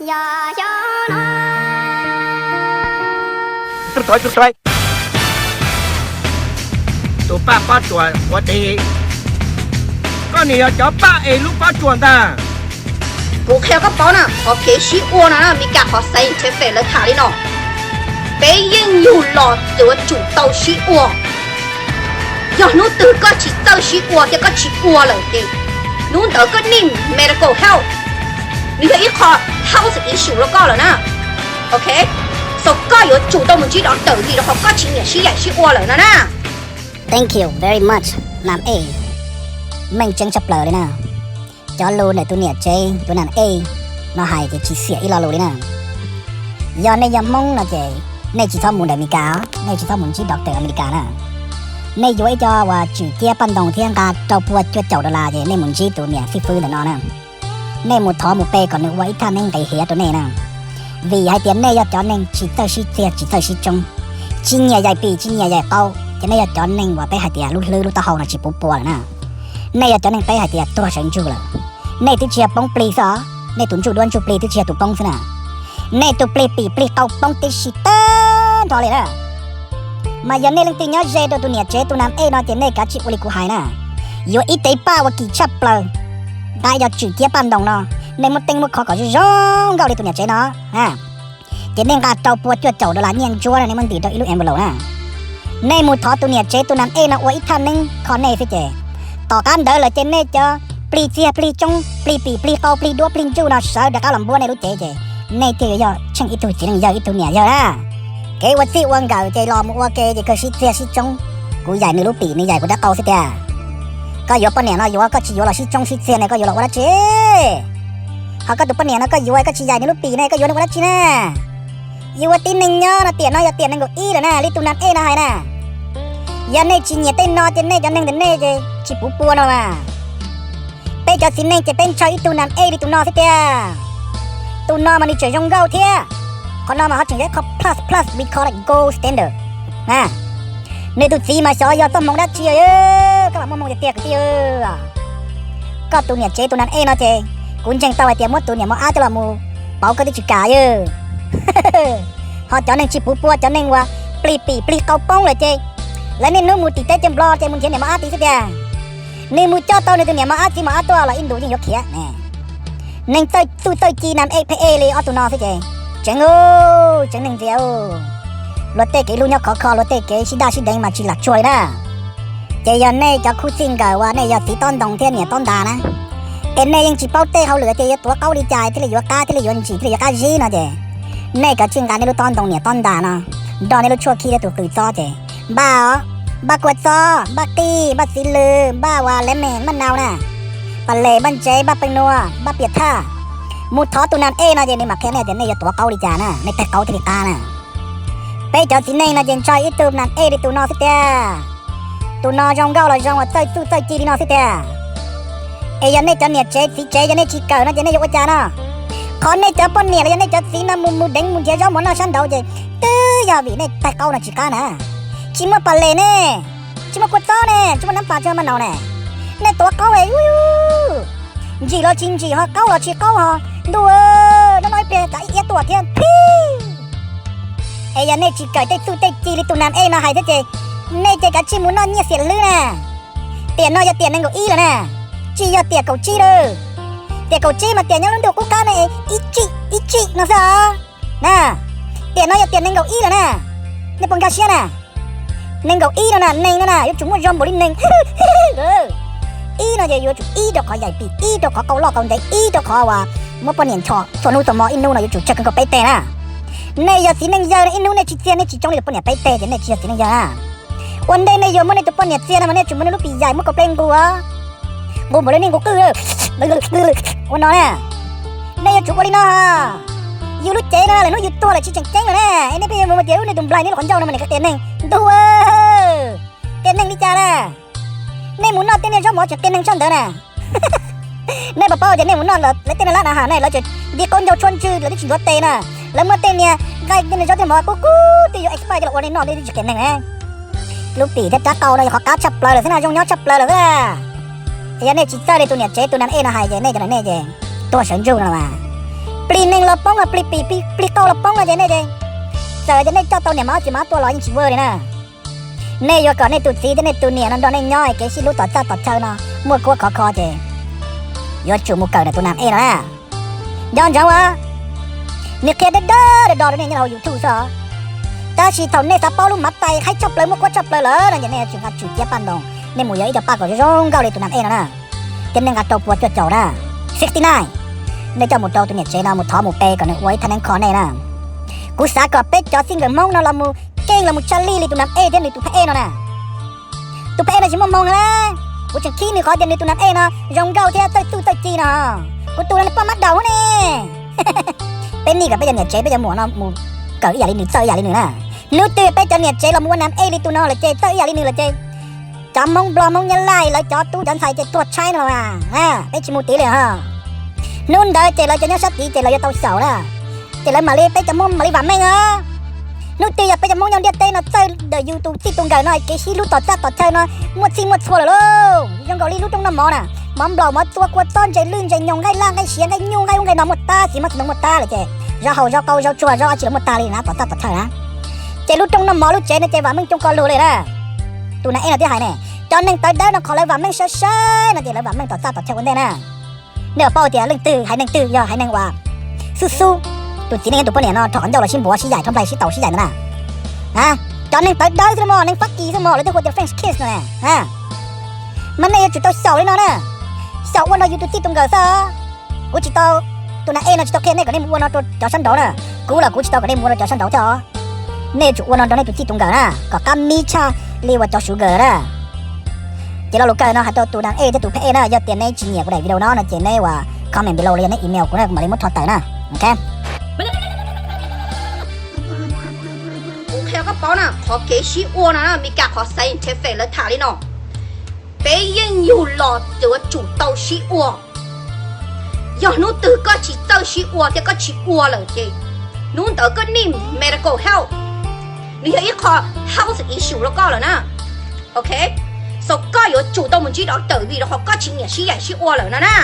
Yog xyov no. Tus paj pob tsuas ua teb, koj niam yog cov paj es lub pob tsuas ntag. Kuv qhia koj paub na, qhov kev sib ua no na, Meskas qhov scientific lawv tham li no, peb yeej yug los txawm yuav tsum tau sib ua. Yog hnub twg koj tsis txawj sib ua thiab koj tsis ua lawm ces hnub ntawd koj neej medical health nws yog ib qho health issue rau koj lawm na. Ok, so koj yuav tsum tau mus ntsib doctor vim rau qhov koj tsis nyiam sib yaim sib ua lawm no na. Thank you very much, Nam Ej. Meej tseeb tshaj plaws li na. Cov lus ntawm tus niam tsev tus Nam Ej no hais ces tsis xiam ib lo lus li na. Yog nej yog Hmoob no ces nej tsis txhob mus ntawm Meskas, nej tsis txhob mus ntsib doctor Amelikas na. Nej yuav ib co uas tswm ciab paj ntoos thiab nqa rau pua cuaj caum dollar ces nej mus ntsib tus niam xib fwb ntawm no na. Nej mus thov mus pe kom nws ua ib thaj neeb nqis hiav rau nej na. Vim hais tias nej yog cov neeg tsis txawj sib txiag tsis txawj sib tsoob, tsis nyiam yaim pim tsis nyiam yaim qau, ces nej yog cov neeg uas peb hais tias lub hlwb lub taub hau no tsis puv pua lawm na. Nej yog cov neeg peb hais tias tuag sawv ntsug lawm. Nej twb tsis yog poob plig xwb os, nej tus ntsuj duab ntsuj plig twb tsis yog tus poob xwb na. Nej tus plig pim plig qau poob tib si tag nrho li na. Mas yog nej leej twg nyob ze rau tus niam tsev tus Nam Ej no ces nej kav tsij ua li kuv hais na. Yuav ib tais paj uas kim tshaj plaws, nqa ib co tswm ciab paj ntoos no, nej muab teeb muab kho kom zoo zoo nkauj li tus niam tsev no. Ces nej nqa rau pua cuaj caum dollar nyiaj ntsuab no nej muab ntim rau ib lub envelope na. Nej mus thov tus niam tsev tus Nam Ej no ua ib thaj neeb kho nej xwb ces tom qab ntawd lawm ces nej cov plig txiag plig tsoob plig pim plig qau plig duab plig ntsuj no sawv rov qab los npuab nej lub cev ces nej thiaj yuav yog tsheej ib tug txiv neej yawg ib tug niam yawg na. Kev ua txij ua nkawm ces los mus ua ke ces kawg sib txiag sib tsoob, kuv yaim nws lub pim nws yaim kuv rab qau xwb tiag. Koj yuav poj niam no yuav, koj tsis yuav los sib tsoob sib txiag ne koj yuav los ua dab tsi? Ho koj tus poj niam no koj yuav koj tsis yaim nws lub pim ne koj yuav nws ua dab tsi na? Yus ua tib neeg nyob no tiam no yog tiam nees nkaum ib lawm na, li tus Nam Ej no hais na. Yog nej tsis nyiam tej no ces nej cov neeg ntawm nej ces tsis puv pua no mas. Peb cov txiv neej ces peb ntshaw ib tug Nam Ej li tus no xwb tiag. Tus no mas nws tseem zoo nkauj thiab. Qhov no mas ho tseem yog ib qho plus plus we call it gold standard. Nws tus txiv mas xyov yog txoj hmoov dab tsi, koj mam muaj hmoo tiag tiag kwv tij. Koj tus niam tsev tus Nam Ej no ces kuv ntseeg tau hais tias muab tus niam mos ab coj los mus pauv koj twb tsis kam. Ho cov neeg tsis puv pua, cov neeg uas plig pim plig qau poob lawm ces lawv niaj hnub mus tim teb chaws Nplog ces mus nrhiav niam mos ab tid xwb tiag. Nws mus coj tau nws tus niam mos ab txiv mos ab tuaj los ib ntus yeej yuav khiav. Neeg txawj txuj txawj ci Nam Ej pheej ej li ob tug no xwb ces tseev, tseev neeg ntxias. Luag tej kev hlub nyob khov kho, luag tej kev sib daj sib deev mas tsis lam tsuag li na. Ces yog nej cov khub txij nkawm uas nej yog txiv tob ntoo thiab niam tob ntas na, es nej yeej tsis paub tej hauj lwm tias yuav tuav qaub li cas thiaj li yuav qab thiaj li yuav ntsim thiaj li yuav qab zib no ces nej kav tsij nqa nej lub tob ntoo niam tob ntas no nrog nej lub tshuaj khi thiab tus qws txob ces npaj os, npaj kua txob, npaj qij, npaj txiv lws, npaj uas lemon, npaj nau na, pas les, npaj ntsev, npaj peej nua, npaj piam thaj, mus thov tus Nam Ej no ces nws mam qhia nej tias nej yuav tuav qaub li cas na, nej taig qaub thiaj li qab na. Peb cov txiv neej no ces ntshaw ib tug Nam Ej li tus no xwb tiag. Tus no zoo nkauj los zoo uas txawj txuj txawj ci li no xwb tiag. Es yog nej cov niam tsev txiv tsev yog nej tsis kawm no ces nej yuav ua cas no? Qhov nej cov poj niam los yog nej cov txiv no mus mus deev mus nrhiav zaub mov noj sab nraud ces twb yog vim nej taig qaub no tsis qab na. Tsis muaj pas les ne, tsis muaj kua txob ne, tsis muaj nab pas tsis muaj maj nau ne, nej tuav qaub ntsim los tsis ntsim ho qaub los tsis qaub ho. Ntuj, noj noj ib pliag kav ib iab tuaj thiab phi. Es yog nej tsis kawm tej txuj tej ci li tus Nam Ej no hais thiab ces nej ces kav tsij mus noj nyiaj xiam hlwb na. Tiam no yog tiam nees nkaum ib lawm na, tsis yog tiam kaum tsib lawm. Tiam kaum tsib mas tiam nyob lub ntuj qub qab ne, ib tsij ib tsij no xwb os. Na, tiam no yog tiam nees nkaum ib lawm na, nej puas nkag siab na? Nees nkaum ib no na, nees no na yuav tsum muaj zoo npaum li nees. Ib no ces yuav tsum ib rau qhov yaim pim, ib rau qhov qau loj qau ntev, ib rau qhov uas muab poj niam nchos txhua hnub txhua hmo, ib hnub no yuav tsum tsawg kawg nkaus peb teg na. Nej yog txiv neej yawg no ib hnub nej tsis txiag nej tsis tsoob li tus poj niam peb teg ces nej tsis yog txiv neej yawg na. Ua ntej nej yuav muab nej tus poj niam txiag no mas nej yuav tsum muab nej lub pim yaim muab kaum peb nqus os. Nqus npaum li nej nqus qwj. Ua no na, nej yuav tsum ua li no. Yus lub cev no lawm hnub yus tuag lawm tsis tseem ceeb lawm ne, es nej pheej yuav mus tias ub nej tus nplaig nej lub qhov ncauj no mas nws qias tias neeg. Ntuj, tias neeg li cas na? Nej mus noj tej niag zaub mov tseem qias neeg tshaj ntawd na. Nej puas paub tias nej mus noj lawv tej niag lab na ha ne, lawv tseem nti qaub ncaug tshuab ntswg, lawv twb tsis ntxuav tes na. Lawv muab tej niag nqaij tej niag zaub tej mov kub kub twb yuav expire coj los ua nej noj, nej twb tsis qias neeg ne. Lub pim thiab rab qau no yog qhov qab tshaj plaws lawm xwb na, zoo nyob tshaj plaws lawm xwb na. Es yog nej tsis txawj li tus niam tsev tus Nam Ej no hais ces nej cov no nej ces tuag sawv ntsug no mas. Neeg los poob, plig pim plig qauj los poob no ces nej, txawm tias nej coj tau niam mos txiv mos tua los yeej tsis ua li na. Nej yuav kom nej tus txiv thiab nej tus niam no nrog nej nyob kev sib hlub tom txaj tom chaw no muaj kuab khov kho ces yuav tsum mus kawm tus nam ej no na. Nco ntsoov a, nws qhia dawb dawb do do rau nej nyob hauv YouTube xwb. Tab sis thaum nej xav paub lub mav tais qhaib tshaj plaws muaj kuab tshaj plaws lawm no ces nej yuav tsum nqa tsum ciab paj ntoos, nej mus yuav ib co paj kom zoo zoo nkauj li tus nam ej no na, thiab nej nqa rau pua cuaj caum na, sixty nine, nej coj mus rau tus niam tsev no mus thov mus pe kom nws ua ib thaj neeb kho nej na. Kuv xav kom peb cov xib nkawm Hmoob no los mus keej los mus tshaj lij li tus nam ej thiab nws tus phab ej no na. Tus phab ej no tsis muaj hmoo na, kuv tseem khib nws qhov tias nws tus nam ej no zoo nkauj thiab txawj txuj txawj ci no. Kuv tus no nws poj mab daum ne. Peb nim kom peb cov niam tsev peb cov muam no mus kawm ib yam li nws, txawj ib yam li nws na. Hnub twg peb cov niam tsev los mus ua nam ej li tus no lawm ces txawj ib yam li nws lawm ces cov Hmoob Nplog Hmoob Nyab Laj lawv cov tub cov ntxhais ces tuag tshaib no los mas, peb tsis mus tid li os. Hnub ntawd ces lawv cov nyob sab tid ces lawv yuav tau xyaum na, ces lawv mam li, peb cov Hmoob mam li vam meej os. Hnub twg yog peb cov Hmoob nyob ntiaj teb no txawj ntawm yus tus txij tus nkawm no kev sib hlub tom txaj tom chaw no muaj txhij muaj txhua lawm lauj, zoo nkaus li lub rooj noj mov na, mov nplaum mov txua kua txob ntses lwj ntses nyoos nqaij laj nqaij siav nqaij nyuj nqaij ub nqaij no muaj tag, txiv mab txiv ntoo muaj tag lawm ces zau hau zau qau zau tsua zau dab tsi los muaj tag li na tom txaj tom chaw na. Ces lub rooj noj mov lub tsev no ces vam meej coob ko lug li na. Tus nam ej no twb hais ne, cov neeg tawv dawb no qhov lawv vam meej saib saib no ces lawv vam meej tom txaj tom chaw ua ntej na. Nej paub tias leej twg haiv neeg twg yog haiv neeg uas xub xub, tus txiv neej tus poj niam no rho qhov ncauj los sib npuav sib yaim rho nplaig sib taus sib yaim ntawd na. Cov neeg tawv dawb xwb mog, neeg fab kis xwb mog, lawv thiaj hu tias French kiss no ne. Mas nej yuav tsum tau xyaum li no na, xyaum ua nrog yus tus txij tus nkawm xwb. Kuv tsis tau, tus nam ej no tsis tau qhia nej kom nej mus ua no rau cov sab nraud na, kuv los kuv tsis tau kom nej mus ua rau cov sab nraud thiab os. Nej yuav tsum ua no rau nej tus txij tus nkawm na kom qab mib tshaj li uas cov sugar na. Ces lo lus kawg no hais rau tus nam ej thiab tus phab ej na, yog tias neb tsis nyiam kuv daim video no no ces neb ua comment below los yog neb email kuv na kuv mam li muab rho tawm na. Ok. Kuv qhia koj paub na, qhov kev sib ua no Meskas qhov scientific lawv tham li no, peb yeej yug los yuav tsum tau sib ua. Yog hnub twg koj tsis txawj sib ua thiab koj tsis ua lawm ces hnub ntawd koj need medical help. Nws yog ib qho health issue rau koj lawm na. Ok, so koj yuav tsum tau mus ntsib doctor vim rau qhov koj tsis nyiam sib yaim sib ua lawm no na.